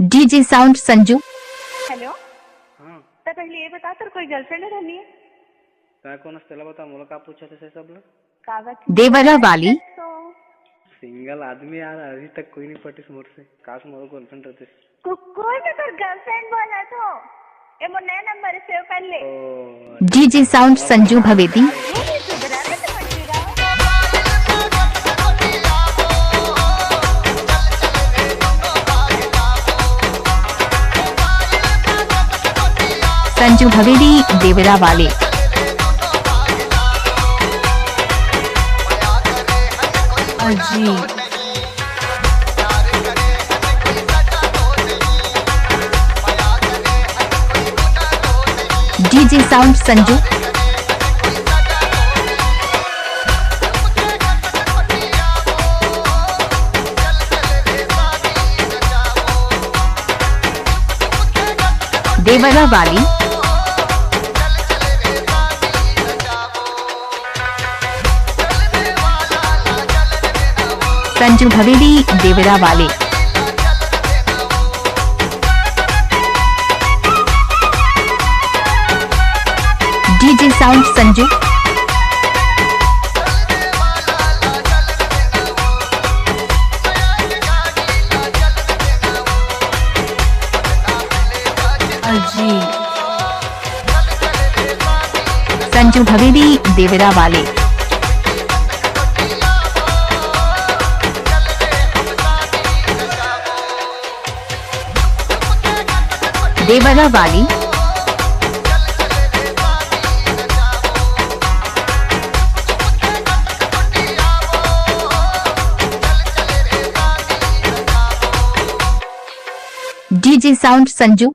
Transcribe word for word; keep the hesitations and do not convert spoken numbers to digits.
DJ sound Sanju. Hello. हाँ। त पहले ये बता, तोर कोई गर्लफ्रेंड है नहीं? तैं कौन हस तेला बता, मोला का पूछत हस सब ला? कागज। देवरा वाली। तो सिंगल आदमी यार, अभी तक कोई नहीं पटिस मोर से। काश मोर गर्लफ्रेंड रहतिस। कुकुर में तोर गर्लफ्रेंड बोलत हो। ये मोर नया नंबर है, सेव कर ले। ओ। DJ sound Sanju Bhavedi. संजू भवेदी देवरा वाले। अजी। DJ sound Sanju. देवरा वाली। संजू भवेदी देवरा वाले। DJ sound Sanju. अजी। संजू भवेदी देवरा वाले। देवरा वाली। DJ sound Sanju.